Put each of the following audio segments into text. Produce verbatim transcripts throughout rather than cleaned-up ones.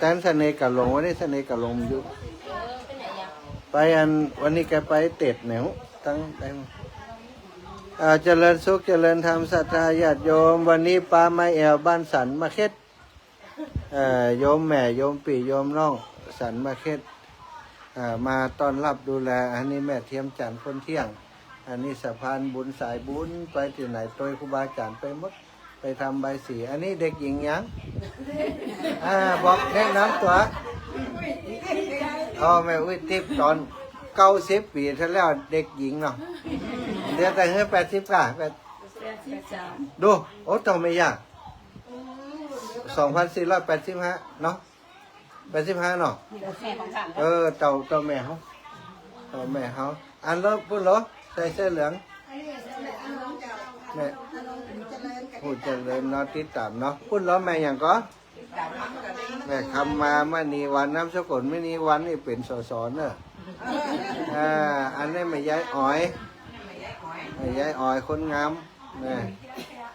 ตานเสน่ห์กาหลง วันนี้เสน่ห์กาหลงอยู่ ไปอัน วันนี้แกไปเตสน์แนวตัง อ่า เจริญสุข เจริญธรรม ศรัทธาญาติโยม วันนี้ปามาแอ่วบ้านสันมาเข็ด เอ่อ โยมแม่ โยมปี้ โยมน้อง สันมาเข็ด อ่า มาต้อนฮับดูแล อันนี้แม่เทียมจันทร์คนเที่ยง อันนี้สะพานบุญสายบุญ ไปตี้ไหนตวยครูบาอาจ๋ารย์ไปหมด ไปทำใบสี อันนี้เด็กหญิงหยัง อ่า บอกแนะนำตั๋ว อ๋อ แม่อุ๊ยติ๊บ ต๋อนเก้าสิบปี๋ตี้แล้วเด็กหญิงเนาะ เดี๋ยวแต่หื้อแปดสิบก้า แปด แปดสิบสาม ดู โอ้ เต้าแม่ย่า สองพันสี่ร้อยแปดสิบห้า เนาะ แปดสิบห้า เนาะ เออ เต้า เต้าแม่เฮา เต้าแม่เฮา อันเลอะ ปุ้นเลอะ ใส่เสื้อเหลือง แม่ ผู้เจริญเนาะ ติดต๋ามเนาะ ปุ้นเลอะ แม่หยังก่อ แม่คำมามณีวรรณ นามสกุลมณีวรรณ นี่เป๋น สส เนาะ อ่า อันนี้แม่ยายอ๋อย แม่ยายอ๋อย คนงาม แม่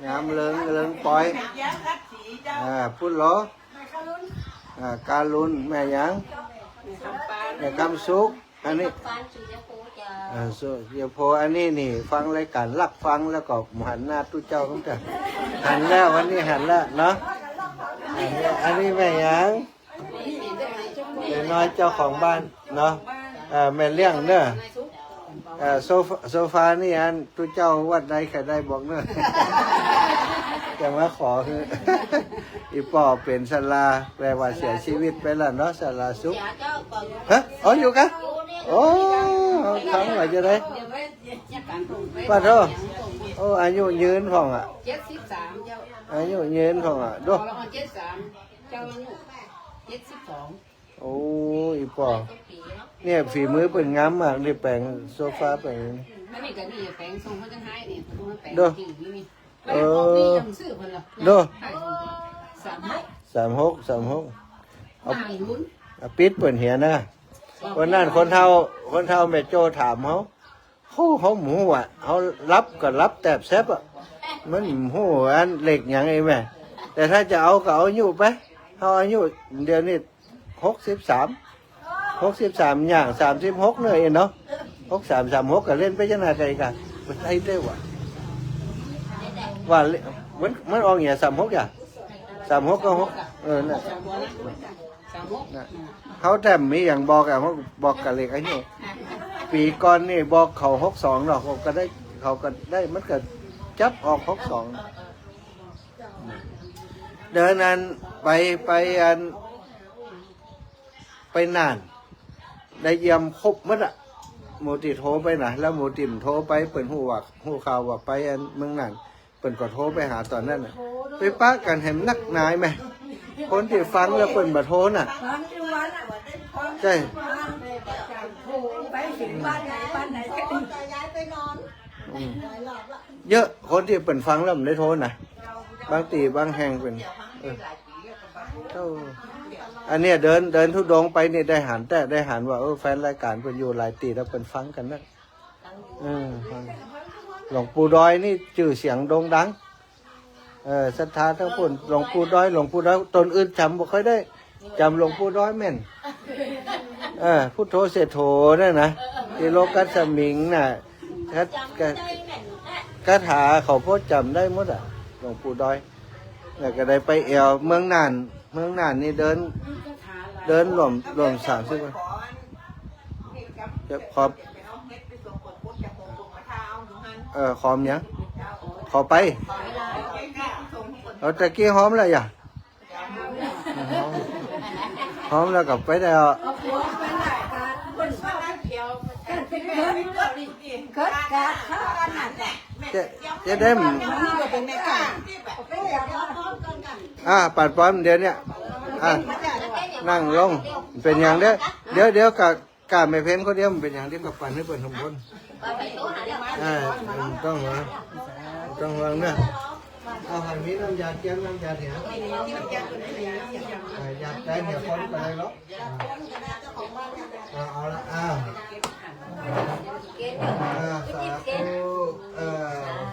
งามเริง เริงปอย อ่า ปุ้นเลอะ อ่า การุณ แม่หยัง แม่คำสุข อันนี้ อ่า สุยโพ อันนี้นี่ ฟังรายก๋าน ลักฟังแล้วก็หันหน้าตุ๊เจ้าเหมือนกั๋น หันแล้ว วันนี้หันแล้วเนาะ อันนี้ อันนี้แม่หยัง แม่น้อยเจ้าของบ้านเนาะ เอ่อ แม่เลี้ยงเนาะ เอ่อ โซฟา โซฟานี่อันตุ๊เจ้าวัดใดใค่ได้บอกเนาะ จะมาขอ อีป้อเป๋นศาลา แปลว่าเสียชีวิตไปแล้วเนาะ ศาลาสุข ฮะ อ๋อ อยู่กะ โอ้ เอาขังไว้จะได้ ปะโถ โอ้ อายุยืนพ่องอะ เจ็ดสิบสามเจ้า อายุยืนพ่องอะ ดู เจ็ดสาม เจ้าอายุเจ็ดสิบสอง โอ้ อีป้อ เนี่ย ฝีมือเปิ้นงามมาก นี่แป๋งโซฟาแป๋ง อันนี้ก็นี่แป๋งส่งเขาจะให้เนี่ย เขาจะให้แป๋ง ดู จริงนี่ เออ นี่ยังซื้อเพิ่นละ ดู สามหก สามหก สามหก เอา หน้าหลุน เอาปิดเปิ้นเหียนะ วันนั้นคนเฒ่า คนเฒ่าแม่โจ้ถามเฮา โอ้ เฮาบ่ฮู้อะ เฮาหลับก็หลับแตบแซบอะ มันบ่ฮู้อันเลขหยังไอ้แม่ แต่ถ้าจะเอาก็เอาอายุไป เฮาอายุเดี๋ยวนี้ หกสิบสาม หกสิบสาม ย่าง สามสิบหก เนี่ยเองเนาะ หกสาม สามหก ก็เล่นไปจังไหนไกลกะ มันได้ด้วยวะ ว่าเล มัน มันออกเนี่ย สามหก อ่ะ สามหก ก็ หก เออ น่ะ น่ะ เขาแต่มีอย่างบอกอะ เขาบอกกับเลขอายุ ปี๋ก่อนนี่บอกเขา หกสอง เนาะ เขาก็ได้ เขาก็ได้ มันก็จับออก หกสอง เดินอันไป ไปอัน ไปน่าน ได้เยี่ยมครบหมดอะ หมู่ตี้โทรไปนะ แล้วหมู่ตี้บ่โทรไป เปิ้นฮู้ว่า ฮู้ข่าวว่าไปอันเมืองน่าน เปิ้นก็โทรไปหาต๋อนนั้นน่ะ ไปปะกั๋นแหมนักหนาแหม คนตี้ฟังแล้วเปิ้นบ่โทรน่ะ ใจ้ อืม เยอะ คนตี้เปิ้นฟังแล้วบ่ได้โทรน่ะ บางตี้บางแห่งเปิ้น เออ เจ้า อันเนี้ยเดิน เดินธุดงค์ไปนี่ได้หัน แต่ได้หันว่า เออ แฟนรายก๋านเปิ้นอยู่หลายตี้แล้วเปิ้นฟังกั๋นนะ เออ ฟัง หลวงปู่ดอยนี่จื้อเสียงโด่งดัง เออ ศรัทธาตังปุ้น หลวงปู่ดอย หลวงปู่ดอย ต๋นอื่นจ๋ำบ่ค่อยได้ จ๋ำหลวงปู่ดอยแม่น เออ พุทโธเศรษฐโธนั่นนะ ติโลกัสสมิงน่ะ คา คา คาถาเขาพอจ๋ำได้หมดอะ หลวงปู่ดอย แล้วก็ได้ไปแอ่วเมืองน่าน เมืองน่านนี่เดิน เดินร่วม ร่วมสามสิบวัน จะขอ เออ ขอหยัง ขอไป เอา ตะกี้หอมแล้วหยัง หอม หอมแล้วก็ไปได้อ่ะ จะ จะได้ อ่า ปัดปอนเดี๋ยวเนี้ย อ่า นั่งลง เป๋นหยังเด้อ เดี๋ยว เดี๋ยวกะ กะแม่เพ็ญคนเดียว เป๋นหยัง เดี๋ยวกะปันหื้อเปิ้นข้างบน อ่า ต้องห่วง ต้องห่วงเนาะ เอา ใผมีน้ำยาเจียม น้ำยาเถียง อ่า อยากได้เดี๋ยวคนไปเลยเนาะ อ่า เอาละ อ่า อ่า สาธุ เออ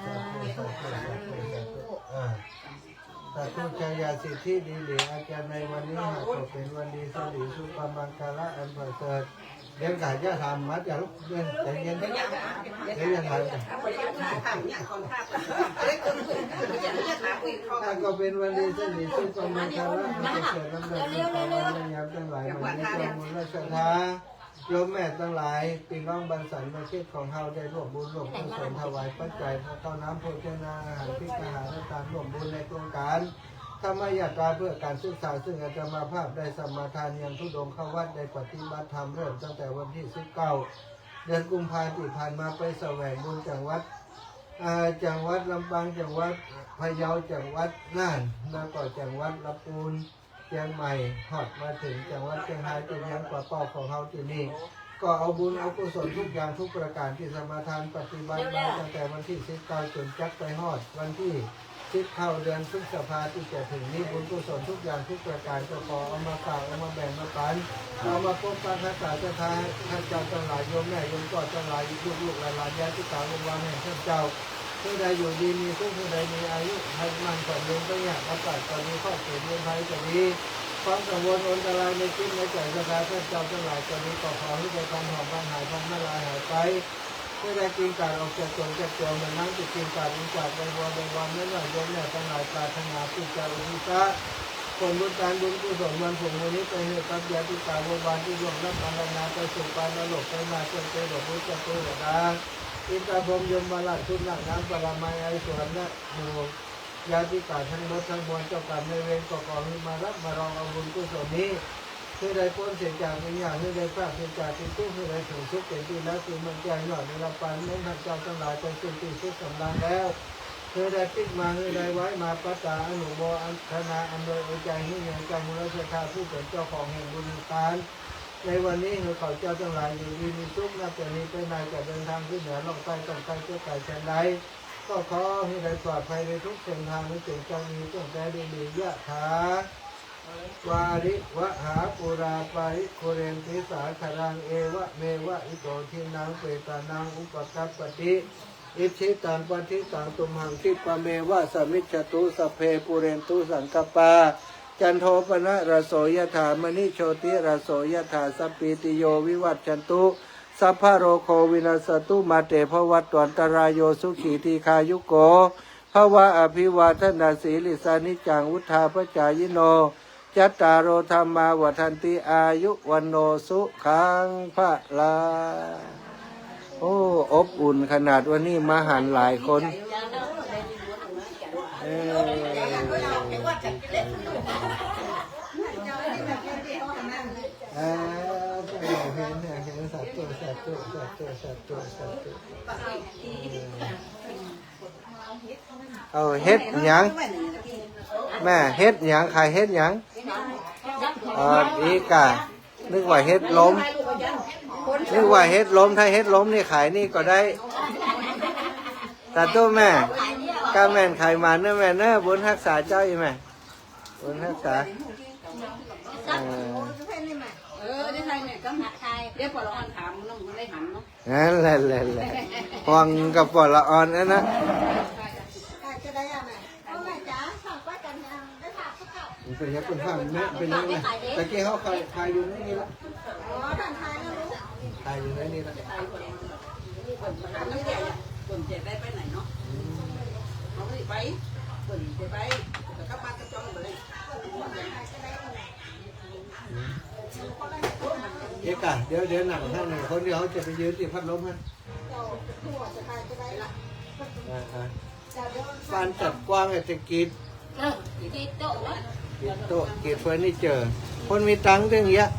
สาธุ สาธุ สาธุ อ่า สาธุ ชายาสิทธิดีหลีอาจารย์ในวันนี้หากก็เป๋นวันดีสิริสุภมังคละอันประเสริฐ เดี๋ยวก่าอย่าถามมาจ้ะลูก เดี๋ยวใจเย็น เดี๋ยวอย่าถามจ้ะ หากก็เป๋นวันดีสิริสุภมังคละอันประเสริฐ ลำดับบุญตามยามตังหลาย เหมือนในจอมบุญราชธา โยมแม่ตังหลาย ปี้น้องบรรสันมาเขตของเฮาได้ร่วมบุญร่วมกุศลถวายปัจจัย ข้าวน้ำโภชนาอาหาร ภิกขหาทาน ร่วมบุญในโครงก๋านธรรมยาตราเพื่อก๋านศึกษา ซึ่งอาตมาภาพได้สมาทานยังธุดงค์เข้าวัดได้ปฏิบัติธรรม เริ่มตั้งแต่วันตี้สิบเก้า เดือนกุมภาตี้ผ่านมา ไปแสวงบุญจังหวัด อ่า จังหวัดลำปาง จังหวัดพะเยา จังหวัดน่าน แล้วก็จังหวัดลำปูน เจียงใหม่ ฮอดมาเถิงจังหวัดเจียงฮาย ตี้เวียงป่าเป้าของเฮาตี้นี่ ก็เอาบุญเอากุศลทุกอย่างทุกประก๋านตี้สมาทานปฏิบัติมาตั้งแต่วันตี้สิบเก้าจ๋นจักไปฮอดวันตี้สิบเก้าเดือนพฤษภาตี้จะเถิงนี้ บุญกุศลทุกอย่างทุกประก๋านก็ขอเอามาฝากเอามาแบ่งมาปัน เอามาปกปักรักษาศรัทธาข้าเจ้าตังหลาย โยมแม่โยมป้อตังหลาย ลูกๆหลานๆ ญาติกาวงศ์วานแห่งข้าเจ้า ผู้ใดอยู่ดีมีสุข ผู้ใดมีอายุให้มั่นขวัญยืน พยาธิระบาดก็ดี เคราะห์เกณฑ์เวรภัยก็ดี ความกังวลอันตรายในจิตในใจ๋ศรัทธาท่านเจ้าตังหลายก็ดี ก็ขอหื้อได้พลันถอนพลันหาย พลันละลายหายไป หื้อได้เกลี้ยงกลาดออกจากจ๋นจากจัว เหมือนน้ำตี้เกลี้ยงกลาดออกจากใบบัวใบวัน นั้นว่าโยมแม่ตังหลายปรารถนาตี้จะอุทิศผลบุญตานบุญกุศลวันผุ่นวันนี้ไปหื้อกับญาติกาวงศ์วานตี้ล่วงลับมรณาไปสู่ปานนรกไปนาเจริญเปรตบุตรเปรตดา อินทพรหมยมราช ชุดนาคน้ำปรมัย ไอสวรรค์นะหมู่ญาติกาทั้งหมดทั้งมวล เจ้ากรรมนายเวรก็ขอหื้อมารับมารองเอาบุญกุศลนี้ หื้อได้ป๊นเสียจากวิญญาณ หื้อได้ปราศเสียจากตี้ทุกข์ หื้อได้เถิงสุขเป๋นตี้รัก ตี้มั่นใจ๋ ยอดนิรปาน แม้นท่านเจ้าตังหลายไปสู่ตี้สุขสำราญแล้ว หื้อได้ปิ๊กมา หื้อได้ไว้มา ปัตตาอนุโมทนาอำนวยอวยใจ๋ หื้อยังเจ้าบุญราชธาผู้เป๋นเจ้าของแห่งบุญแห่งตาน ในวันนี้หื้อเขาเจ้าตังหลายอยู่ดีมีสุข นับแต่นี้ไปนาจะเดินทางขึ้นเหนือล่องใต้ ต้องใต้เจ้ากายชั้นใด ก็ขอหื้อได้ปลอดภัยในทุกเส้นทาง หื้อเจ๋งจังมีจงแปรดีดี ยะถา วาริวหาปูรา ปาริปุเรนติสาคารัง เอวะเมวะอิโต ทินนังเปตานัง อุปกัปปติ อิจฉิตังปัตถิตัง ตุมหังคิปะเมวะสะมิชฌะตุ สัพเพปูเรนตุสังกัปปา จันโทปนรสโส ยะถา มะณิโชติรสโส ยะถา สัพพีติโย วิวัชชันตุ สัพพะโรโค วินัสสะตุ มาเต ภะวัตวันตะราโย สุขี ทีฆายุโก ภะวะ อะภิวาทะนะสีลิสสะ นิจจัง วุฑฒาปะจายิโน จัตตาโร ธัมมา วัฑฒันติ อายุ วัณโณ สุขัง พะลัง โอ้ อบอุ่นขนาด วันนี้มาหันหลายคน เออ อ่า เห็น เห็น สาธุ สาธุ สาธุ สาธุ สาธุ เออ เอาเฮ็ดหยัง แม่เฮ็ดหยัง ใค่เฮ็ดหยัง อ๋อ อีกอะ นึกว่าเฮ็ดลม นึกว่าเฮ็ดลม ถ้าเฮ็ดลมนี่ขายนี่ก็ได้ สาธุแม่ ก้าแม่นขายหมานเน่อแม่เน่อ บุญฮักษาเจ้าอีแม่ บุญฮักษา เออ เออ ได้ไทยเนี่ย ก็หัดไทย เดี๋ยวปอละอ่อนถามน้องมันได้หันเนาะ นั่นแหละ แหละ แหละ ห่วงกับปอละอ่อนนั่นนะ มันเป็นยังไง คนฟังแม่ เป็นยังไง ตะกี้เขาขาย ขายอยู่ในนี่ละ ขายอยู่ในนี่ละ เอ๊ะกะ เดี๋ยว เดี๋ยวนั่งข้างนี้ คนเดียวจะไปยืนตี้พัดลมฮะ อ่า อ่า บ้านจัดกว้างเศรษฐกิจ เออ เกตโต๊ะวะ เกตโต๊ะ เกตเฟอร์นิเจอร์ คนมีตังค์ตึงเยอะ